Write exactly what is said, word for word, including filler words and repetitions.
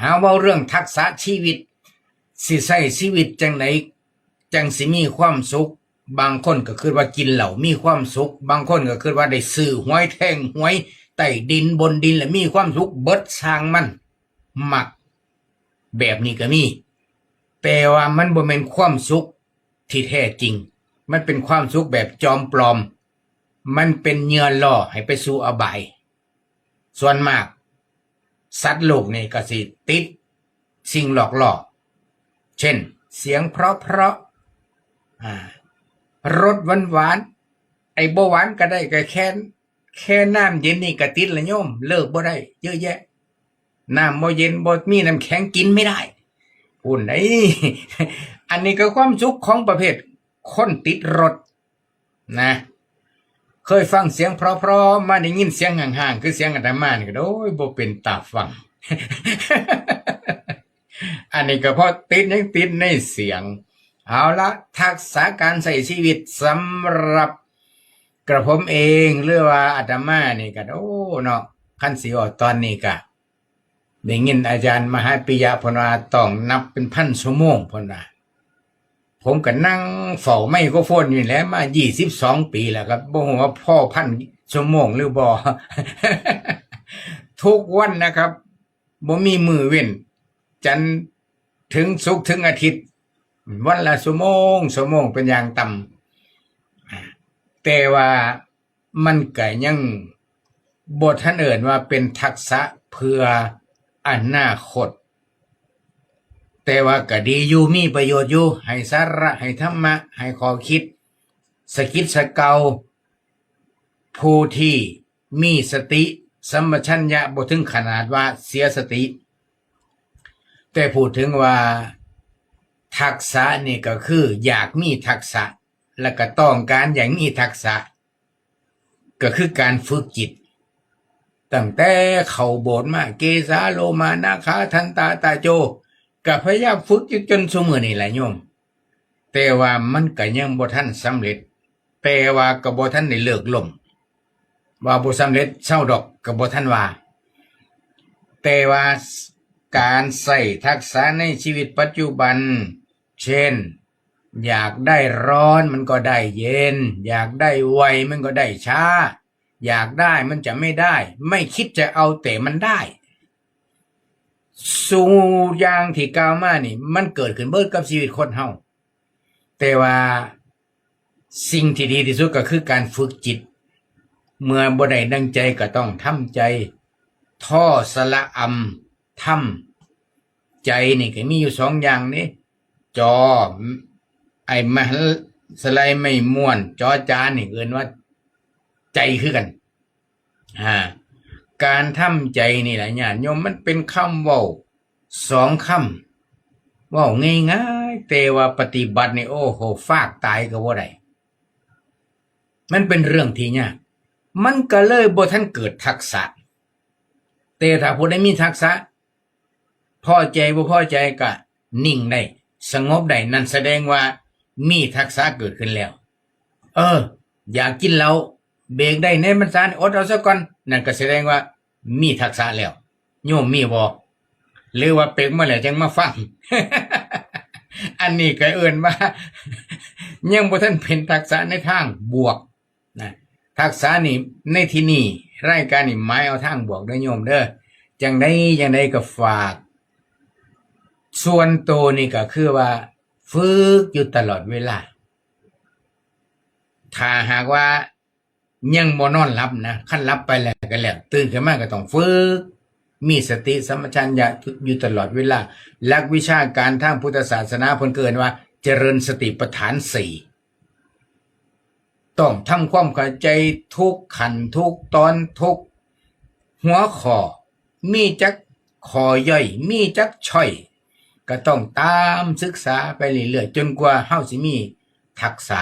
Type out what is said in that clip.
หาเว้าเรื่องทักษะชีวิต สิใช้ชีวิตจั่งใดจั่งสิมีความสุข บางคนก็คิดว่ากินเหล้ามีความสุข บางคนก็คิดว่าได้ซื้อหวยแทงหวยใต้ดินบนดินแล้วมีความสุข เบิดซ่างมัน มักแบบนี้ก็มี แต่ว่ามันบ่แม่นความสุขที่แท้จริง มันเป็นความสุขแบบจอมปลอม มันเป็นเหยื่อล่อให้ไปสู่อบาย ส่วนมาก สัตว์โลกนี่ก็สิติดสิ่งหลอกล่อ เช่น เสียงเพราะๆ อ่า รสหวานๆ ไอ้บ่หวานก็ได้ ก็แค่ แค่น้ำเย็นนี่ก็ติดละโยม เลิกบ่ได้ เยอะแยะ น้ำบ่เย็น บ่มีน้ำแข็ง กินไม่ได้ พู้นไอ้ อันนี้ก็ความสุขของประเภทคนติดรสนะ เคยฟังเสียงเพราะๆ มาได้ยินเสียงห่างๆ คือเสียงอาตมานี่ก็ โอ้ย บ่เป็นตาฟัง อันนี้ก็เพราะติด ยังติดในเสียง เอาละ ทักษะการใช้ชีวิตสำหรับกระผมเอง หรือว่าอาตมานี่ก็ โอ้ เนาะ คันสิเว้าตอนนี้ก็ ได้ยินอาจารย์มหาปิยะเพิ่นว่าต้องนับเป็นพันชั่วโมงเพิ่นว่า ผมก็นั่งเฝ้าไมโครโฟนอยู่แหละมายี่สิบสองปีแล้วครับ บ่ฮู้ว่าพอพันชั่วโมงหรือบ่ ทุกวันนะครับ บ่มีมื้อเว้น จันทร์ถึงศุกร์ถึงอาทิตย์ วันละชั่วโมง ชั่วโมงเป็นอย่างต่ำ แต่ว่ามันก็ยังบ่ทันเอิ้นว่าเป็นทักษะเพื่ออนาคต แต่ว่าก็ดีอยู่ มีประโยชน์อยู่ ให้สาระ ให้ธรรมะ ให้ข้อคิด สะกิดสะเกา ผู้ที่มีสติสัมปชัญญะ บ่ถึงขนาดว่าเสียสติ แต่พูดถึงว่าทักษะนี่ก็คืออยากมีทักษะ และก็ต้องการอยากมีทักษะ ก็คือการฝึกจิต ตั้งแต่เข้าโบสถ์มา เกสาโลมานาคาทันตาตาโจ ก็พยายามฝึกอยู่จนซุมื้อนี่แหละโยม แต่ว่ามันก็ยังบ่ทันสำเร็จ แต่ว่าก็บ่ทันได้เลิกล้ม ว่าบ่สำเร็จเซาดอกก็บ่ทันว่า แต่ว่าการใช้ทักษะในชีวิตปัจจุบัน เช่น อยากได้ร้อนมันก็ได้เย็น อยากได้ไวมันก็ได้ช้า อยากได้มันจะไม่ได้ ไม่คิดจะเอาแต่มันได้ สู่อย่างที่กล่าวมานี่ มันเกิดขึ้นเบิดกับชีวิตคนเฮา แต่ว่าสิ่งที่ดีที่สุดก็คือการฝึกจิต เมื่อบ่ได้ดังใจก็ต้องทำใจ ทอสระอำ ทำ ใจนี่ก็มีอยู่สองอย่างนี่ จอ ไอ้มหาสไลไม่ม่วน จอจานนี่เอิ้นว่าใจคือกัน อ่า การทำใจนี่แหละญาติโยม มันเป็นคำเว้าสองคำ เว้าง่ายๆ แต่ว่าปฏิบัตินี่ โอ้โห ฟากตายก็บ่ได้ มันเป็นเรื่องที่ยาก มันก็เลยบ่ทันเกิดทักษะ แต่ถ้าผู้ใดมีทักษะ พอใจบ่พอใจก็นิ่งได้ สงบได้ นั่นแสดงว่ามีทักษะเกิดขึ้นแล้ว เออ อยากกินเหล้า เบรกได้ในพรรษานี่ อดเอาซะก่อน นั่นก็แสดงว่ามีทักษะแล้ว โยมมีบ่ หรือว่าเป๊กมาแล้วจังมาฟัง อันนี้ก็เอิ้นว่า ยังบ่ทันเป็นทักษะในทางบวกนะ ทักษะนี่ในที่นี่รายการนี่หมายเอาทางบวกเด้อโยมเด้อ จังใดจังใดก็ฝาก ส่วนตัวนี่ก็คือว่าฝึกอยู่ตลอดเวลา ถ้าหากว่ายังบ่นอนหลับนะ คันหลับไปแล้วก็แล้ว ตื่นขึ้นมาก็ต้องฝึก มีสติสัมปชัญญะอยู่ตลอดเวลา หลักวิชาการทางพุทธศาสนาเพิ่นก็เอิ้นว่าเจริญสติปัฏฐานสี่ ต้องทำความเข้าใจทุกขั้นทุกตอนทุกหัวข้อ มีจักข้อย่อย มีจักช่อย ก็ต้องตามศึกษาไปเรื่อยๆ จนกว่าเฮาสิมีทักษะ